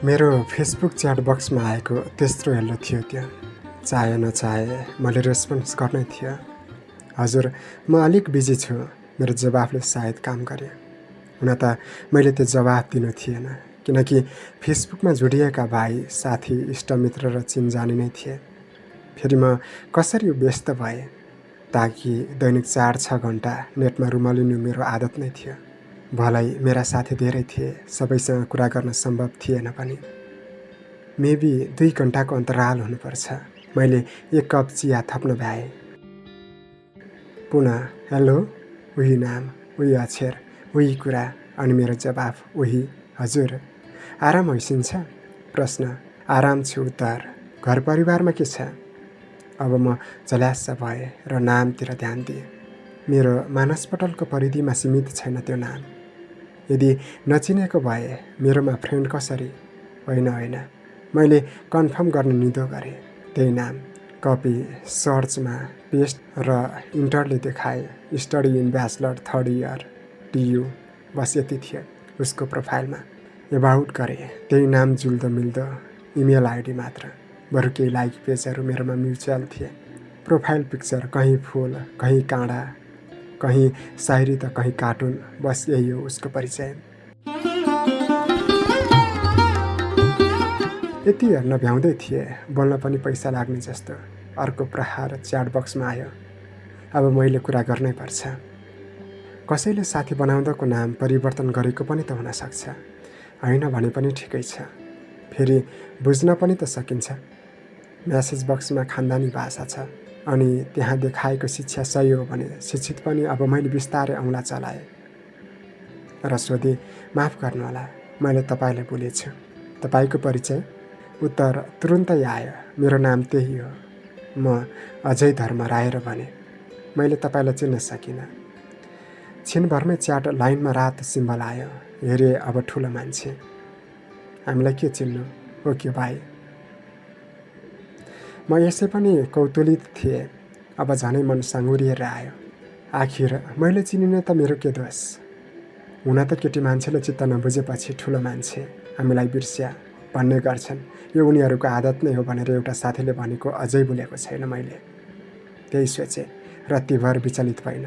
मेरो Facebook chat बक्समा आएको तेस्रो हेल्लो थियो त्यहाँ। चाहे नचाहे मैले रेस्पोन्स गर्नै थियो। हजुर, म अलिक बिजी छु। मेरो जवाफले सायद काम गरे। हुन त मैले त्यो जवाफ दिनु थिएन, किनकि फेसबुकमा जोडिएका भाइ, साथी, इष्टमित्र र चिनजानी नै थिए। फेरि म कसरी व्यस्त भएँ, ताकि दैनिक 4-6 घन्टा नेटमा रुमलिनु मेरो आदत नै थियो। भलै मेरा साथी धेरै थिए, सबैसँग कुरा गर्न सम्भव थिएन पनि। मेबी 2 घन्टाको अन्तराल हुनुपर्छ। मैले 1 कप चिया थप्न भ्याएँ। पुनः हेलो, उही नाम, उही अक्षर, उही कुरा, अनि मेरो जवाफ उही हजुर। आराम होइसिन्छ? प्रश्न। आराम छु उत्तर। घर परिवारमा के छ? अब म झल्यास्स भएँ र नामतिर ध्यान दिएँ। मेरो मानसपटलको परिधिमा सीमित छैन त्यो नाम। यदि नचिनेको भए मेरोमा फ्रेन्ड कसरी? होइन, मैले कन्फर्म गर्न निदो गरेँ। त्यही नाम, कपी, सर्चमा पेस्ट र इन्टरले देखाए study in bachelor 3rd year TU. बस यति थियो उसको प्रोफाइलमा। एबाउट गरेँ, त्यही नाम जुल्दो मिल्दो इमेल आइडी मात्र। बरु केही लाइक पेजहरू मेरोमा म्युचुअल थिए। प्रोफाइल पिक्चर कहीँ फुल, कहीँ काँडा, कहीँ शायरी त कहीँ कार्टुन। बस यही हो उसको परिचय। यति हेर्न भ्याउँदै थिए, बोल्न पनि पैसा लाग्ने जस्तो। अर्को प्रहार च्याट बक्समा आयो। अब मैले कुरा गर्नै पर्छ। कसैले साथी बनाउँदाको नाम परिवर्तन गरेको पनि त हुनसक्छ। होइन भने पनि ठिकै छ। फेरि बुझ्न पनि त सकिन्छ। म्यासेज बक्समा खानदानी भाषा छ, अनि त्यहाँ देखाएको शिक्षा सही हो भने शिक्षित पनि अब मैले बिस्तारै औँला चलाएँ र सोधेँ, माफ गर्नुहोला, मैले तपाईँलाई बोलेछु। तपाईँको परिचय? उत्तर तुरुन्तै आयो, मेरो नाम त्यही हो। म अजय धर्म राय र भने। मैले तपाईँलाई चिन्न सकिनँ। छिनभरमै च्याट लाइनमा रातो सिम्बल आयो। हेरेँ अब ठुलो मान्छे। हामीलाई के चिन्नु? ओके भाइ। म यसै पनि कौतूहलित थिएँ। अब झनै मन साँगुरिएर आयो। आखिर मैले चिनिने त मेरो के दोष? हुन त केटी मान्छेले चित्त नबुझेपछि ठुलो मान्छे हामीलाई बिर्स्या भन्ने गर्छन्। यो उनीहरूको आदत नै हो भनेर एउटा साथीले भनेको अझै भुलेको छैन मैले। त्यही सोचेँ। रातिभर विचलित भइन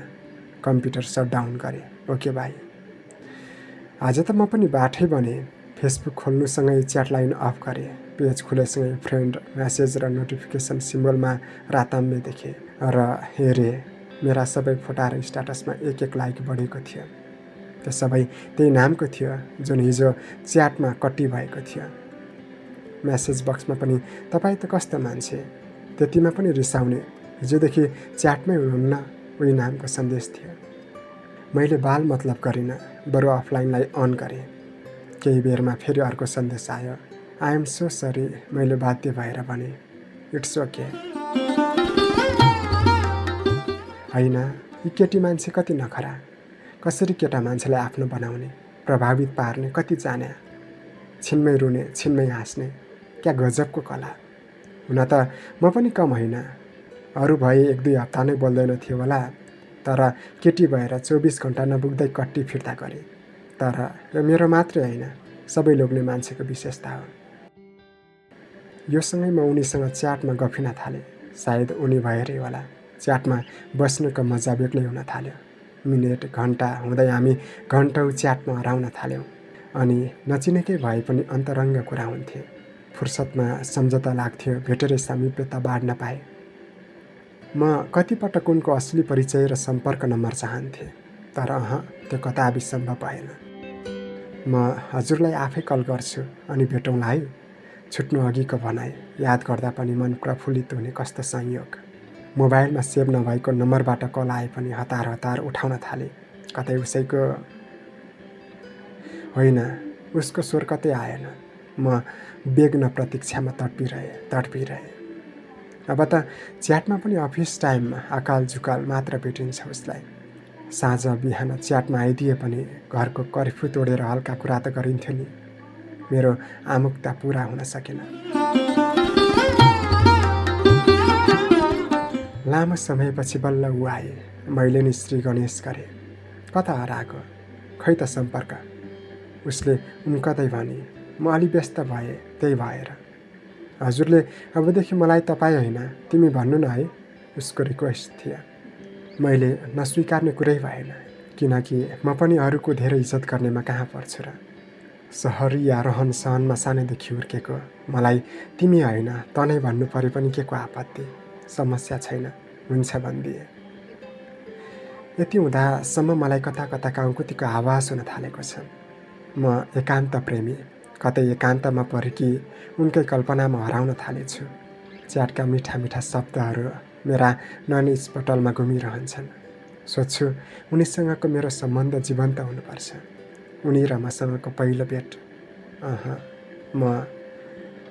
कम्प्युटर सटडाउन गरेँ। ओके भाइ। आज त म पनि बाठै बने। फेसबुक खोल्नुसँगै च्याट लाइन अफ गरेँ। पेज खुलेसँगै फ्रेन्ड, म्यासेज र नोटिफिकेसन सिम्बलमा राताम्य देखेँ र हेरेँ मेरा सबै फोटा र स्ट्याटसमा 1-1 लाइक बढेको थियो। त्यो सबै त्यही नामको थियो जुन हिजो च्याटमा कट्टी भएको थियो। म्यासेज बक्समा पनि तपाईँ त कस्तो मान्छे, त्यतिमा पनि रिसाउने, हिजोदेखि च्याटमै हुनुहुन्न, उही नामको सन्देश थियो। मैले बाल मतलब गरिनँ, बरु अफलाइनलाई अन गरेँ। केही बेरमा फेरि अर्को सन्देश आयो। आई एम सो सरी, मैले बाध्य भएर भने। It's okay. होइन, यी केटी मान्छे कति नखरा, कसरी केटा मान्छेलाई आफ्नो बनाउने, प्रभावित पार्ने कति जाने। छिनमै रुने, छिनमै हाँस्ने, क्या गजबको कला। हुन त म पनि कम होइन। अरू भए 1-2 हप्ता नै बोल्दैन थियो होला, तर केटी भएर 24 घन्टा नपुग्दै कट्टी फिर्ता गरेँ। तर यो मेरो मात्रै होइन, सबै लोग्ने मान्छेको विशेषता हो। योसँगै म उनीसँग च्याटमा गफिन थालेँ। सायद उनी भएरै होला, च्याटमा बस्नुको मजा बेग्लै हुन थाल्यो। मिनेट, घन्टा हुँदै हामी घन्टौँ च्याटमा हराउन थाल्यौँ। अनि नचिनेकै भए पनि अन्तरङ्ग कुरा हुन्थे। फुर्सदमा सम्झौता लाग्थ्यो, भेटेरै सामिप्यता बाँड्न पाएँ। म कतिपटक उनको असली परिचय र सम्पर्क नम्बर चाहन्थेँ, तर त्यो कदापि सम्भव भएन। म हजुरलाई आफै कल गर्छु अनि भेटौँला है, छुट्नु अघिको भनाइ याद गर्दा पनि मन प्रफुल्लित हुने कस्तो संयोग। मोबाइलमा सेभ नभएको नम्बरबाट कल आए पनि हतार उठाउन थालेँ। कतै उसैको होइन, उसको स्वर कतै आएन। म बेग्न प्रतीक्षामा तडपिरहेँ। अब त च्याटमा पनि अफिस टाइममा अकाल झुकाल मात्र भेटिन्छ उसलाई। साँझ बिहान च्याटमा आइदिए पनि घरको कर्फ्यू तोडेर हल्का कुरा त गरिन्थ्यो नि। मेरो आमुक्ता पुरा हुन सकेन। लामो समयपछि बल्ल ऊ आए। मैले नि श्री गणेश गरेँ। कता हराएको, खै त सम्पर्क? उसले उम्कदै भने, म अलि व्यस्त भएँ, त्यही भएर। हजुरले अबदेखि मलाई तपाईँ होइन तिमी भन्नु न है, उसको रिक्वेस्ट थियो। मैले नस्वीकार्ने कुरै भएन, किनकि म पनि अरूको धेरै इज्जत गर्नेमा कहाँ पर्छु र। सहरिया रहन सहनमा सानैदेखि हुर्केको मलाई तिमी होइन त नै भन्नु परे पनि के को आपत्ति, समस्या छैन, हुन्छ भनिदिए। यति हुँदासम्म मलाई कता कता गाउँकुतीको आवाज हुन थालेको छ। म एकान्त प्रेमी, कतै एकान्तमा परेकी उनकै कल्पनामा हराउन थालेछु। च्याटका मिठा मिठा शब्दहरू मेरा ननिजपटलमा घुमिरहन्छन्। सोच्छु उनीसँगको मेरो सम्बन्ध जीवन्त हुनुपर्छ। उनी र मसँगको पहिलो भेट म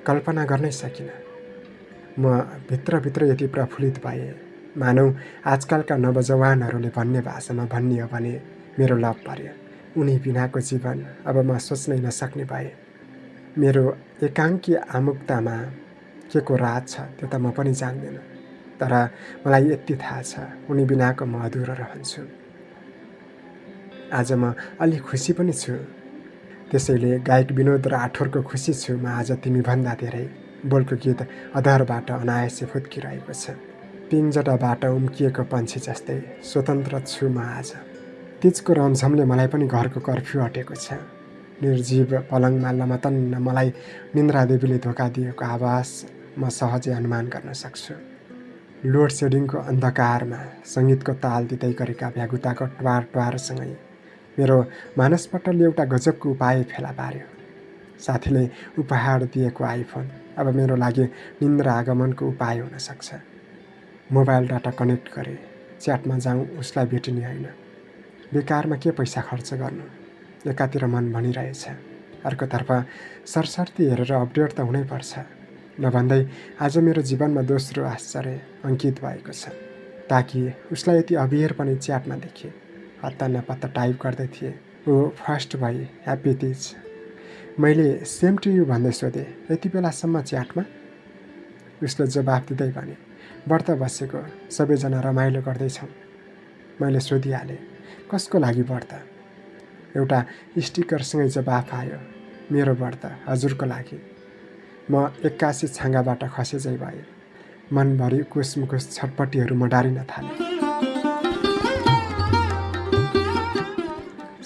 कल्पना गर्नै सकिनँ। म भित्रभित्र यति प्रफुल्लित भएँ, मानौ आजकलका नवजवानहरूले भन्ने भाषामा भन्ने हो भने मेरो लभ पर्यो। उनी बिनाको जीवन अब म सोच्नै नसक्ने भए। मेरो एकाङ्की आमुक्तामा के को राज छ त्यो त म पनि जान्दिनँ, तर मलाई यति थाहा छ उनी बिनाको म अधुरो रहन्छु। आज म अलि खुसी पनि छु। त्यसैले गायक विनोद राठौरको खुसी छु म आज तिमीभन्दा धेरै बोलको गीत अधरबाट अनायासै फुत्किरहेको छ। पिङजटाबाट उम्किएको पन्छी जस्तै स्वतन्त्र छु म आज। तिजको रमझमले मलाई पनि घरको कर्फ्यू हटेको छ। निर्जीव पलङमा लमतन्न मलाई निन्द्रादेवीले धोका दिएको आवाज म सहजै अनुमान गर्न सक्छु। लोड सेडिङको अन्धकारमा सङ्गीतको ताल दिँदै गरेका भ्यागुताको ट्वार ट्वारसँगै मेरो मानसपटलले एउटा गजबको उपाय फेला पार्यो। साथीले उपहार दिएको आइफोन अब मेरो लागि निन्द्रा आगमनको उपाय हुन सक्छ। मोबाइल डाटा कनेक्ट गरेँ, च्याटमा जाउँ उसलाई भेटिने होइन। बेकारमा के पैसा खर्च गर्नु, एकातिर मन भनिरहेछ, अर्कोतर्फ सरसर्ती हेरेर अपडेट त हुनैपर्छ। नभन्दै आज मेरो जीवनमा दोस्रो आश्चर्य अङ्कित भएको छ, ताकि उसलाई यति अबेर पनि च्याटमा देखेँ। हत्ता नपत्ता टाइप गर्दै थिएँ, ओ फर्स्ट भाइ ह्याप्पी तिज। मैले सेम टु यु भन्दै सोधेँ, यति बेलासम्म च्याटमा? उसले जवाफ दिँदै भने, व्रत बसेको, सबैजना रमाइलो गर्दैछौँ। मैले सोधिहालेँ, कसको लागि व्रत? एउटा स्टिकरसँगै जवाफ आयो, मेरो व्रत हजुरको लागि। म एक्कासी छाँगाबाट खसेझै भएँ। मनभरि कुसमुकुस छटपट्टिहरू म डारिन थालेँ।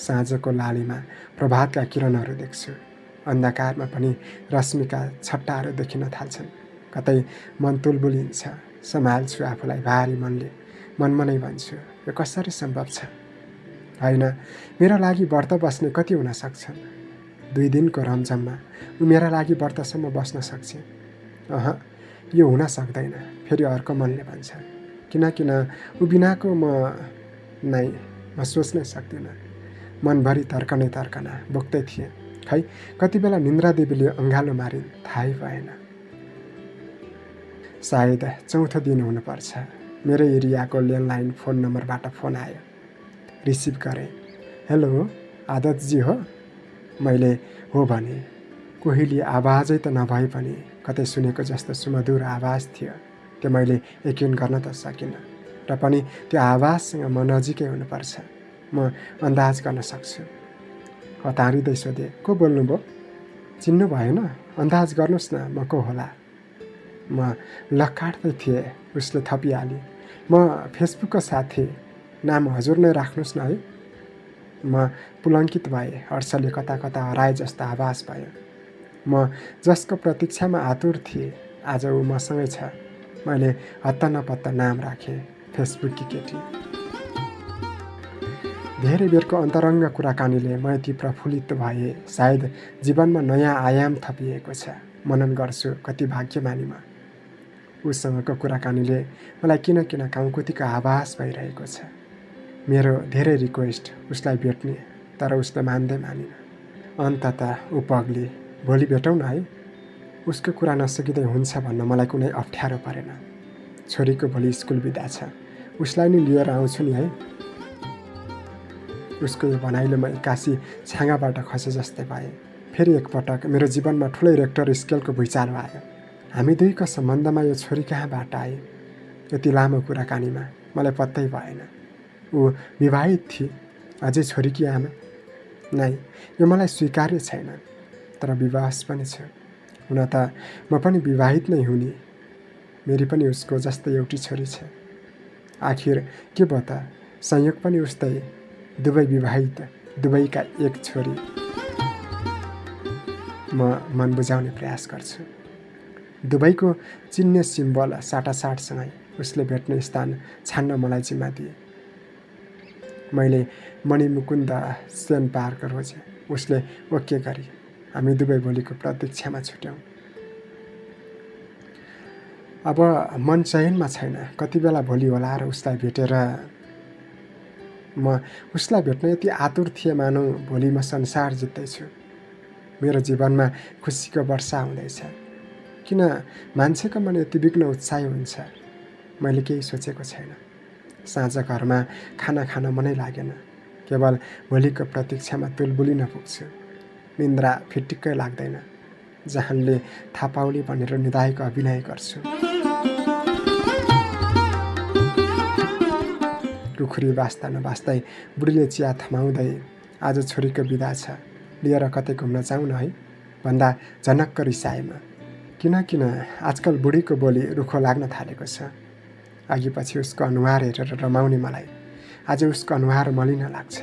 साँझको लालीमा प्रभातका किरणहरू देख्छु। अन्धकारमा पनि रश्मिका छट्टाहरू देखिन थाल्छन्। कतै मन तुलबुलिन्छ। सम्हाल्छु आफूलाई भारी मनले। मनमनै भन्छु, यो कसरी सम्भव छ? होइन, मेरा लागि व्रत बस्ने कति हुन सक्छन्? 2 दिनको रमझममा ऊ मेरा लागि व्रतसम्म बस्न सक्छ? यो हुन सक्दैन, फेरि अर्को मनले भन्छ। किन ऊ बिनाको म सोच्नै सक्दिनँ। मनभरि तर्कना बोक्दै थिएँ। खै कति बेला निन्द्रादेवीले अँगालो मारिन् थाहै भएन। सायद चौथो दिन हुनुपर्छ। मेरो एरियाको ल्यान्डलाइन फोन नम्बरबाट फोन आयो। रिसिभ गरेँ। हेलो, आदतजी हो? मैले हो भने। कोहीले आवाजै त नभए पनि कतै सुनेको जस्तो सुमधुर आवाज थियो। त्यो मैले यकिन गर्न त सकिनँ, र पनि त्यो आवाजसँग म नजिकै हुनुपर्छ। म अन्दाज गर्न सक्छु। हतारिँदै सोधेँ, को बोल्नुभयो? चिन्नु भएन? अन्दाज गर्नुहोस् न म को होला। म लक्काट्दै थिएँ। उसले थपिहाली, म फेसबुकको साथी, नाम हजुर नै राख्नुहोस् न है। म पुलङ्कित भएँ। हर्षले कता कता हराए जस्तो आवाज भयो। म जसको प्रतीक्षामा आतुर थिएँ आज ऊ मसँगै छ। मैले हत्ता नपत्ता नाम राखेँ, फेसबुककी केटी। धेरै बेरको अन्तरङ्ग कुराकानीले म यति प्रफुल्लित भएँ, सायद जीवनमा नयाँ आयाम थपिएको छ। मनन गर्छु कति भाग्यमानी म। उसँगको कुराकानीले मलाई किन काउकुतीको आभास भइरहेको छ। मेरो धेरै रिक्वेस्ट उसलाई भेट्ने, तर उसले मानिन। अन्ततः ऊ पग्ली। भोलि भेटौँ न है। उसको कुरा नसकिँदै हुन्छ भन्न मलाई कुनै अप्ठ्यारो परेन। छोरीको भोलि स्कुल बिदा छ, उसलाई नि लिएर आउँछु नि है। उसको यो भनाइले म एक्कासी छाँगाबाट खसे जस्तै भए। फेरि एकपटक मेरो जीवनमा ठुलै रेक्टर स्केलको भुइँचालो आयो। हामी दुईको सम्बन्धमा यो छोरी कहाँबाट आए? यति लामो कुराकानीमा मलाई पत्तै भएन। ऊ विवाहित थिए, अझै छोरीकी आमा। नै, यो मलाई स्वीकार्य छैन। तर विवास पनि छु। हुन त म पनि विवाहित नै हुने, मेरी पनि उसको जस्तै एउटी छोरी छ। आखिर के भयो त, संयोग पनि उस्तै, दुवै विवाहित, दुवैका एक छोरी। म मन बुझाउने प्रयास गर्छु। दुवैको चिन्ने सिम्बल साटासाटसँगै उसले भेट्ने स्थान छान्न मलाई जिम्मा दिए। मैले मणिमुकुन्द सेन पार्क रोजेँ। उसले ओके गरी। हामी दुवै भोलिको प्रतीक्षामा छुट्यौँ। अब मन चयनमा छैन कति बेला भोलि होला र उसलाई भेटेर। म उसलाई भेट्न यति आतुर थिएँ मानौ भोलि म संसार जित्दैछु। मेरो जीवनमा खुसीको वर्षा हुँदैछ। किन मान्छेको मन यति विघ्न उत्साही हुन्छ, मैले केही सोचेको छैन। साँझ घरमा खाना खान मनै लागेन। केवल भोलिको प्रतीक्षामा तुलबुलिन पुग्छु। निन्द्रा फिट्टिक्कै लाग्दैन। जहानले थाहा पाउली भनेर निदाएको अभिनय गर्छु। रुखुरी बास्दा नबास्दै बुढीले चिया थमाउँदै, आज छोरीको बिदा छ, लिएर कतै घुम्न जाउँ न है भन्दा झनक्क रिसाएँ म। किन आजकल बुढीको बोली रुखो लाग्न थालेको छ। अघिपछि उसको अनुहार हेरेर रमाउने मलाई आज उसको अनुहार मलिन लाग्छ।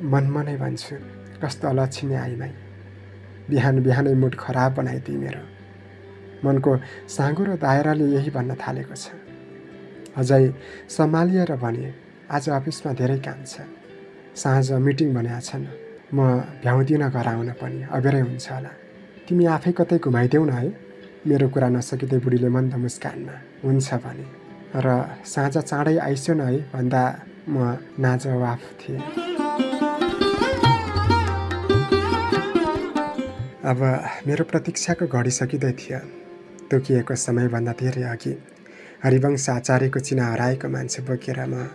मनै भन्छु, कस्तो अलक्षिने आइमाई, बिहान बिहानै मुड खराब बनाइदिए मेरो। मनको साँगुरो दायराले यही भन्न थालेको छ। अझै सम्हालिएर भने, आज अफिसमा धेरै काम छ, साँझ मिटिङ भनेका छन्, म भ्याउँदिन घर आउन पनि, अबेरै हुन्छ होला। तिमी आफै कतै घुमाइदेऊ न है। मेरो कुरा नसकिँदै बुढीले मन्द मुस्कानमा हुन्छ भने र साँझ चाँडै आइस्यो न है भन्दा म नाजवाफ थिएँ। अब मेरो प्रतीक्षाको घडी सकिँदै थियो। तोकिएको समयभन्दा धेरै अघि हरिवंश आचार्यको चिना हराएको मान्छे बोकेर म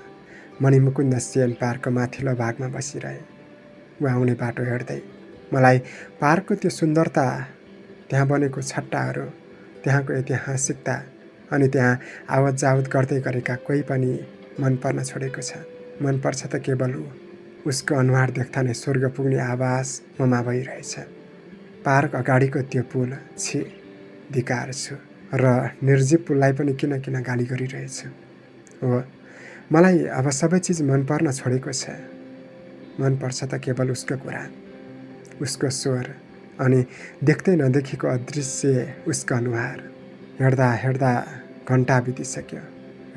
मणिमुकुन्द सेन पार्कको माथिल्लो भागमा बसिरहेँ। ऊ आउने बाटो हेर्दै मलाई पार्कको त्यो सुन्दरता, त्यहाँ बनेको छट्टाहरू, त्यहाँको ऐतिहासिकता अनि त्यहाँ आवत जावत गर्दै गरेका कोही पनि मन पर्न छोडेको छ। मन पर्छ त केवल उसको अनुहार देख्दा नै स्वर्ग पुग्ने आवाज ममा भइरहेछ। पार्क अगाडिको त्यो पुल, छि, धिकार छु र निर्जीव पुललाई पनि किन गाली गरिरहेछु। हो, मलाई अब सबै चिज मन पर्न छोडेको छ। मन पर्छ त केवल उसको कुरा, उसको स्वर अनि देख्दै नदेखेको अदृश्य उसको अनुहार। हेर्दा हेर्दा घन्टा बितिसक्यो।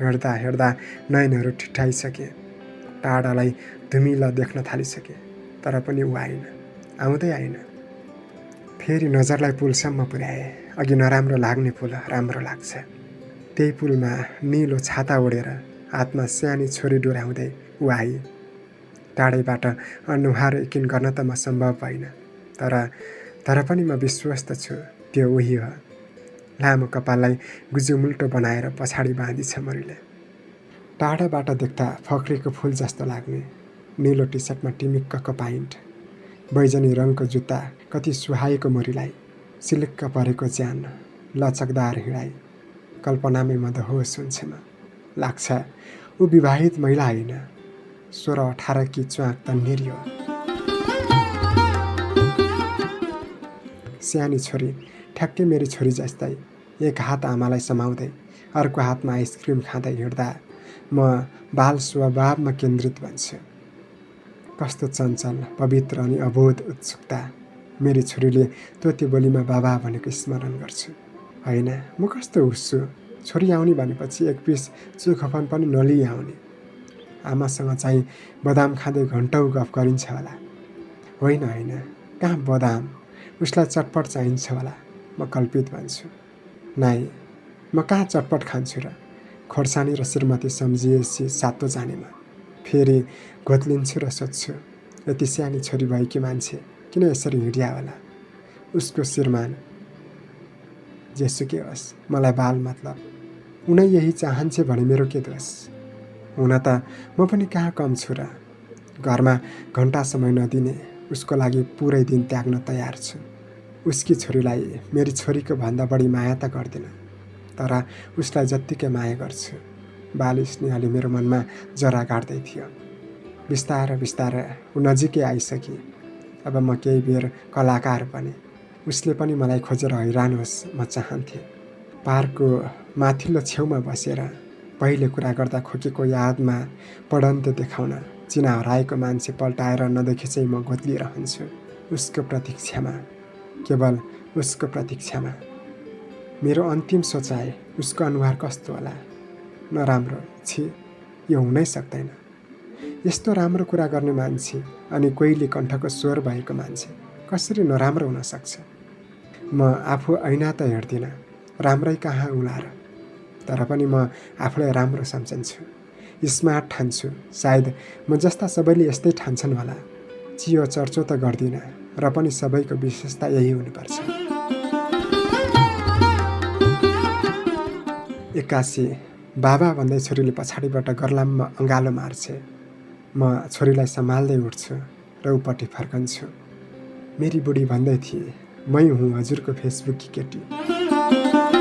हेर्दा हेर्दा नयनहरू ठिट्ठाइसके। टाढालाई धुमिला देख्न थालिसके। तर पनि ऊ आइन, आउँदै आइन। फेरि नजरलाई पुलसम्म पुर्याए। अघि नराम्रो लाग्ने पुल राम्रो लाग्छ। त्यही पुलमा निलो छाता ओढेर हातमा सानी छोरी डोराउँदै ऊ आई। टाढैबाट अनुहार यकिन गर्न त म सम्भव भएन, तर पनि म विश्वस्त छु त्यो उही हो। लामो कपाललाई गुजुमुल्टो बनाएर पछाडि बाँधिछ मुरीले। टाढाबाट देख्दा फक्रेको फुल जस्तो लाग्ने निलो टी सर्टमा टिमिक्कको पाइन्ट, बैजनी रङको जुत्ता कति सुहाएको मुरीलाई, सिलिक्क परेको ज्यान, लचकदार हिँडाइ, कल्पनामै मदहोस हुन्छ म। लाग्छ ऊ विवाहित महिला होइन, 16-18 की च्वाक तन्नेरी हो। सानी छोरी ठ्याक्कै मेरी छोरी जस्तै, एक हात आमालाई समाउँदै अर्को हातमा आइसक्रिम खाँदै हिँड्दा म बाल स्वभावमा केन्द्रित बन्छु। कस्तो चञ्चल, पवित्र अनि अबोध उत्सुकता। मेरी छोरीले तोते बोलीमा बाबा भनेको स्मरण गर्छु। होइन, म कस्तो हुस्छु, छोरी आउने भनेपछि एक पिस चोखोपन पनि नलिई आउने। आमासँग चाहिँ बदाम खाँदै घन्टौँ गफ गरिन्छ होला। होइन, कहाँ बदाम, उसलाई चटपट चाहिन्छ होला, म कल्पित भन्छु। नाइ, म कहाँ चटपट खान्छु र। खोर्सानी र श्रीमती सम्झिएपछि सातो जानेमा फेरि घोत्लिन्छु र सोध्छु, यति सानी छोरी भएकी मान्छे किन यसरी हिँडिया होला। उसको श्रीमान जेसुकै होस्, मलाई बाल मतलब, उनै यही चाहन्छे भने मेरो के दोष। हुन त म पनि कहाँ कम छु र। घरमा घन्टा समय नदिने उसको लागि पुरै दिन त्याग्न तयार छु। उसकी छोरीलाई मेरी छोरीको भन्दा बढी माया त गर्दिनँ, तर उसलाई जत्तिकै माया गर्छु। बाल स्नेहले मेरो मनमा जरा गाड्दै थियो। बिस्तारै ऊ नजिकै आइसके। अब म केही बेर कलाकार बने। उसले पनि मलाई खोजेर हैरान होस् म चाहन्थेँ। पार्कको माथिल्लो छेउमा बसेर पहिले कुरा गर्दा खोकेको यादमा पढन्ते देखाउन चिना हराएको मान्छे पल्टाएर नदेखे चाहिँ म गोत्लिरहन्छु उसको प्रतीक्षामा, केवल उसको प्रतीक्षामा। मेरो अन्तिम सोचाइ उसको अनुहार कस्तो होला? नराम्रो, छि, यो हुनै सक्दैन। यस्तो राम्रो कुरा गर्ने मान्छे अनि कोहीले कण्ठको स्वर भएको मान्छे कसरी नराम्रो हुन सक्छ? म आफू ऐना त हेर्दिनँ, राम्रै कहाँ उला र। तर पनि म आफूलाई राम्रो सम्झन्छु, स्मार्ट ठान्छु। सायद म जस्ता सबैले यस्तै ठान्छन् होला। चियो चर्चो त गर्दिनँ र पनि सबैको विशेषता यही हुनुपर्छ। एक्कासी बाबा भन्दै छोरीले पछाडिबाट गर्लाममा अँगालो मार्छे। म छोरीलाई सम्हाल्दै उठ्छु र उपट्टि फर्कन्छु। मेरी बुढी भन्दै थिए, मै हुँ हजुरको फेसबुककी केटी।